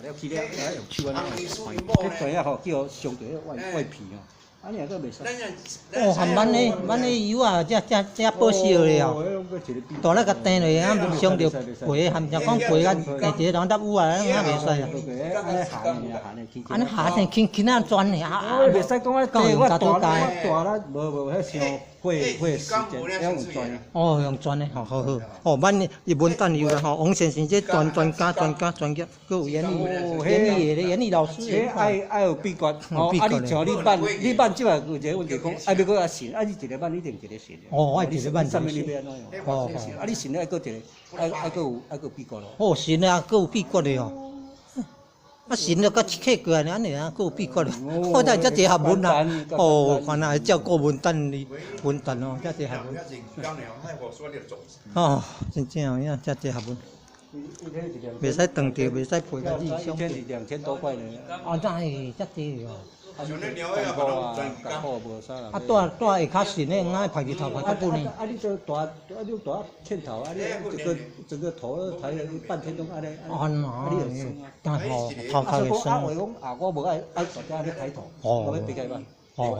了起了，啊用手按呢按，彼知影吼叫傷著彼外皮吼，按呢閣袂使。哦，含咱的咱的油啊，這這這保濕的哦。大咧共掟落，啊，傷著皮，含像講皮較會一個人粒烏啊，啊袂使啊。按呢鹹的輕輕仔轉的啊。袂使講啊，我大我大啦，無無彼傷花花時間，用轉。哦，用轉的，好好好。哦，咱的文旦油啦吼，王先生這專專家專家專業，閣有園藝園藝的園藝老師。這愛愛有秘訣，哦，啊你像你辦你辦這擺有一個問題講，愛欲閣較神，啊你一个挽一定一个神。哦，愛一个挽。啥物你欲按怎樣？哦，啊你神愛閣一个，愛愛閣有愛閣有秘訣咯。哦，神啊，閣有秘訣的哦。啊，神了閣一刻過來，按呢啊，閣有秘訣咯。我才遮濟學問啊！哦，原來照顧文旦的文旦哦，遮濟學問。哦，真正有影，遮濟學問。袂使斷掉，袂使陪家己一天是2000多塊呢。哦，真係遮濟哦。啊，住住下跤神的，按排日頭排較久呢。啊，你這大，啊你大牽頭，啊你整個整個頭抬了半天攏按呢。啊，那吼，頭殼會酸。啊，話講啊，我無愛愛大家咧抬頭，我欲避開挽。哦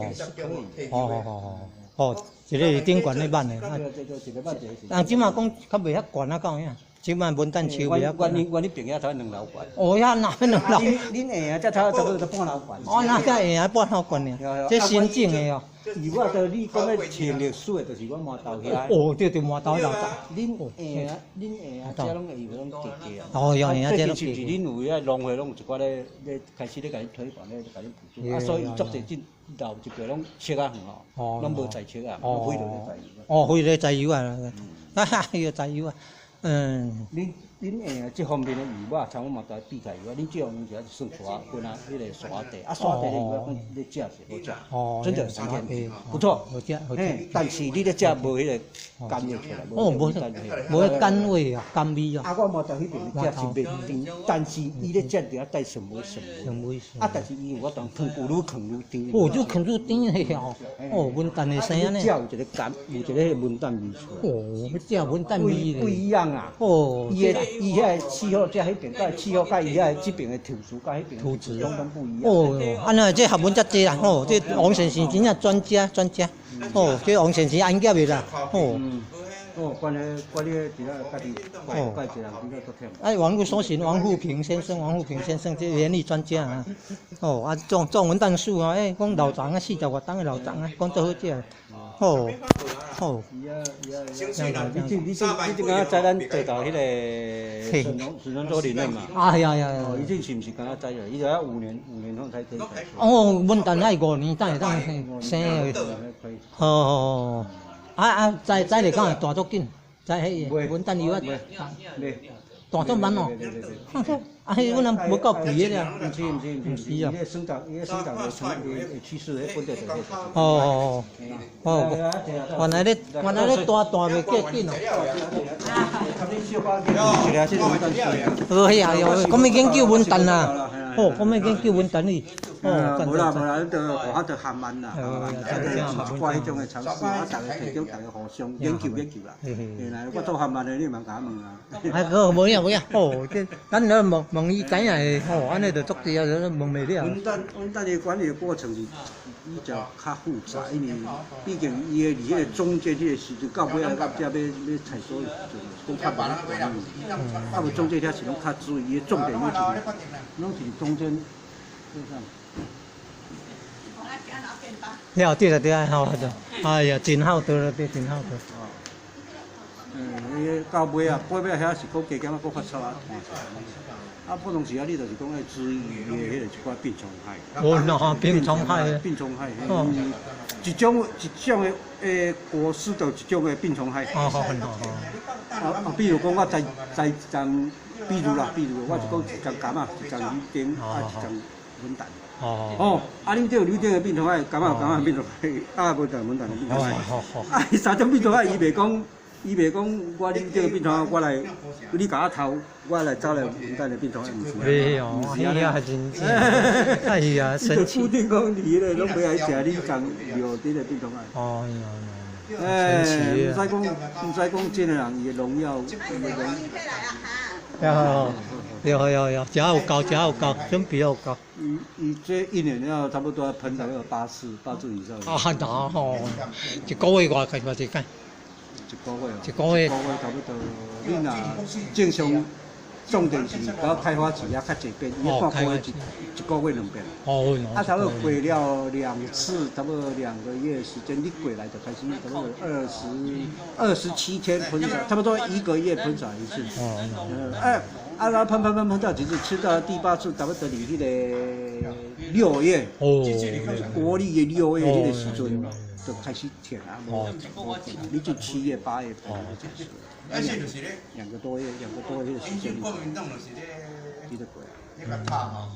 哦哦哦哦，一个是頂懸咧挽的。啊，這馬講較袂遐懸啊，敢有影？這馬文旦樹袂遐懸。阮阮阮彼邊遐頭兩樓懸。哦，遐哪兩樓？恁下啊，這頭差不多半樓懸。哦，那遮下啊半樓懸爾，這新種的哦。伊我著你講咧穿歷史的，就是阮饃頭遐。哦，對對，饃頭老早。恁下啊，恁下啊，這攏會用攏加加啊。哦，用下這攏是毋是恁有遐農會攏有一寡咧咧開始咧共恁推廣咧，共恁補助。啊，所以足濟這老一輩攏切啊遠吼，攏無在切啊，攏廢落咧栽油。哦，廢咧栽油啊！哈哈，伊個栽油啊，嗯。恁恁下這方面的油啊，像阮嘛在比較油啊，恁這方面是算沙，分啊，彼个沙地，啊沙地的油啊，你食是好食，真的三天，不錯，好食，好食。但是你咧食無彼个甘味出來，哦，無無彼甘味啊，甘味啊。啊，我嘛在彼邊食是袂甜，但是伊咧食著愛帶酸味酸味。啊，但是伊有法度囥愈囥愈甜。哦，愈囥愈甜的哦。哦，文旦的生按呢。食有一个甘，有一个文旦味出來。哦，欲食文旦味不一樣啊。哦。伊的伊遐个氣候，這彼邊佮氣候，佮伊遐這邊的土質，佮彼邊土質攏總不一樣。哦，按呢這學問遮濟啦，吼，這王先生真正專家專家，哦，這王先生安業的啦，哦。哦，關於關於其他家己，哦，家己人比較足忝。哎，王富搜尋王富平先生，王富平先生這園藝專家啊，哦，啊種種文旦樹啊，哎，講老欉啊，40外冬的老欉啊，講足好食，哦，哦。你這你這你這敢知咱坐到彼个順龍順龍祖林的嘛？啊，係啊係啊。哦，伊這是毋是敢若知啊？伊就要五年5年後才可以採收。哦，文旦愛五年才會當生的。哦。啊啊，栽栽咧敢會大足緊？栽彼个文旦油啊，大足慢哦。啊，彼阮也無夠肥的啊。毋是毋是毋是，伊个生長伊个生長的成的趨勢，彼本地就哦哦哦，哦，原來咧大大袂過緊哦。哦，彼啊，講欲研究文旦啊，哦，講欲研究文旦哩。哦，無啦無啦，彼著學較著含慢啦，啊，一寡彼種的嘗試，啊，逐个提供逐个互相研究研究啦。嘿啦，我做含慢的，你嘛共我問啊。啊，好，無影無影，哦，這咱來問問伊知影的，吼，按呢就足濟啊，問袂了。文旦文旦的管理的過程是比較較複雜，因為畢竟伊的佇彼个中間彼个時陣，到尾仔到遮欲欲採收的時陣，講較無管理。啊，無中間遐是攏較注意，伊的重點攏是攏是中間。了，對啦對啦，好對。哎呀，真好對啦對，真好對。嗯，伊到尾啊，尾尾遐是閣加減啊，閣發臭啊，啊，普通時啊，你就是講愛注意伊的彼個一寡病蟲害。哦，那病蟲害。病蟲害，嗯，一種一種的果實就一種的病蟲害。哦好好好。啊啊，比如講我栽栽一叢，比如啦，比如我就講一叢柑仔，一叢柳丁，啊一叢文旦。哦。哦，啊，恁這有柳丁的病蟲害，柑仔有柑仔的病蟲害，啊文旦文旦的病蟲害。好好。啊，三種病蟲害，伊袂講。伊袂講我恁這個病蟲害，我來，你共我偷，我來走來文旦的病蟲害，毋是。袂哦，哎呀，真正，哎呀，神奇。固定講佇彼个攏袂愛食恁仝尿佇个病蟲害。哦，哎，毋使講，毋使講，這个人伊的農藥，伊的農。對對對對，食有夠，食有夠，準備有夠。伊伊這一年要差不多要噴大概有八次，8次以上。啊，那吼，一個月偌濟偌濟擺？一個月哦。一個月。一個月差不多。你若正常重點是到開花期也較濟遍，伊半個月一個月兩遍。啊，差不多過了兩次，差不多2個月時間，你過來就開始差不多27天噴灑，差不多一個月噴灑一次。哎，啊，然後噴噴噴噴到幾次，吃到第八次，差不多佇彼个6月，國曆的六月彼个時陣就開始甜啊。你就7月8月噴就結束。2個多月，2個多月的時間，你就過啊。啊，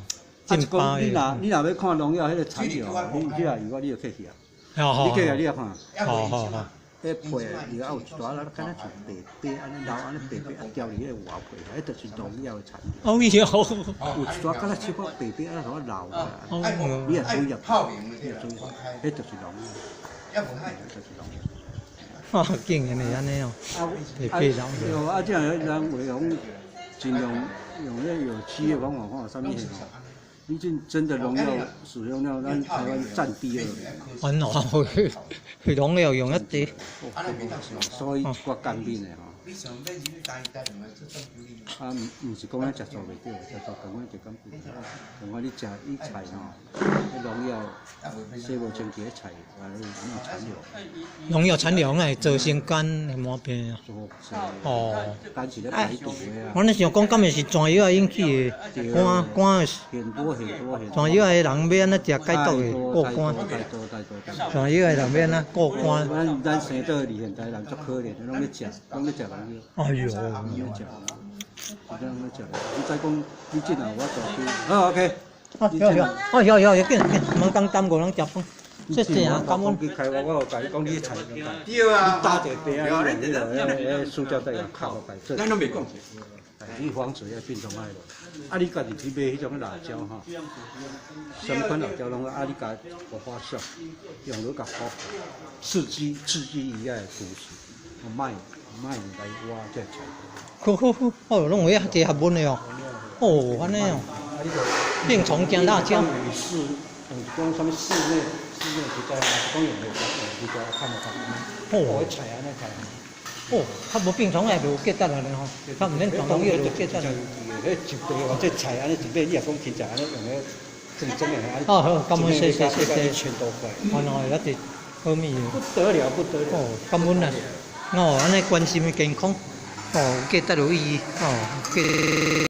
是講你若欲看農藥彼个殘留，你你若有我你就揢去啊。你揢來你也看。好好好。彼皮伊還有一寡仔，敢若像白白按呢流按呢白白啊，掉佇彼个外皮，彼就是農藥的殘留。哦喲。有一寡敢若小可白白啊，怎流啊？你若注意，你若注意，彼就是農藥。就是農藥。啊，竟然會按呢哦！啊啊，啊，這樣人話講盡量用那有機的方法，看啥物貨。畢竟真的農藥使用量，咱台灣佔第二名。安怎？農藥用一濟。所以一寡乾品的吼。啊，毋是講咱食素袂對，食素共款就咁，共款你食伊菜吼，彼農藥洗無清氣，彼菜啊，有殘留。農藥殘留會造成肝毛病啊。哦。肝是咧排毒的啊。我咧想講，敢會是全藥引起的肝肝的？很多很多很多。全藥的人欲按怎食解毒的顧肝？全藥的人欲按怎顧肝？咱生倒佇現代人足可憐，攏咧食，攏咧食農藥。哎喲。攏咧食。是這樣咧食。你知講，你這若有法度去，好 OK。啊，有有，哦有有，緊緊，毋通耽誤人食飯。謝謝啊，感恩。去開我，我有共你講，你菜對啊。你打一個病啊，你用彼个塑膠袋共扣落來。咱攏袂講。你防止遐病蟲害落。啊，你家己去買彼種辣椒吼，什麼款辣椒攏啊，你共發酵，用落共發，刺激刺激伊遐的毒素，莫莫來挖這菜。好好好，哦，攏有遐濟學問的哦。哦，按呢哦。病蟲驚辣椒。室，用講啥物室內，室內實在是講用袂着，用袂着較無較。哦，菜按呢菜。哦，較無病蟲害就有價值啊，吼，較毋免全農藥就有價值。彼一地或者菜按呢一買，你若講真正按呢用彼正宗的按呢。哦好，感恩謝謝謝謝。1000多塊。原來抑是好物的。不得了，不得了。哦，感恩啊！哦，按呢關心健康，哦，有價值有意義，哦，價。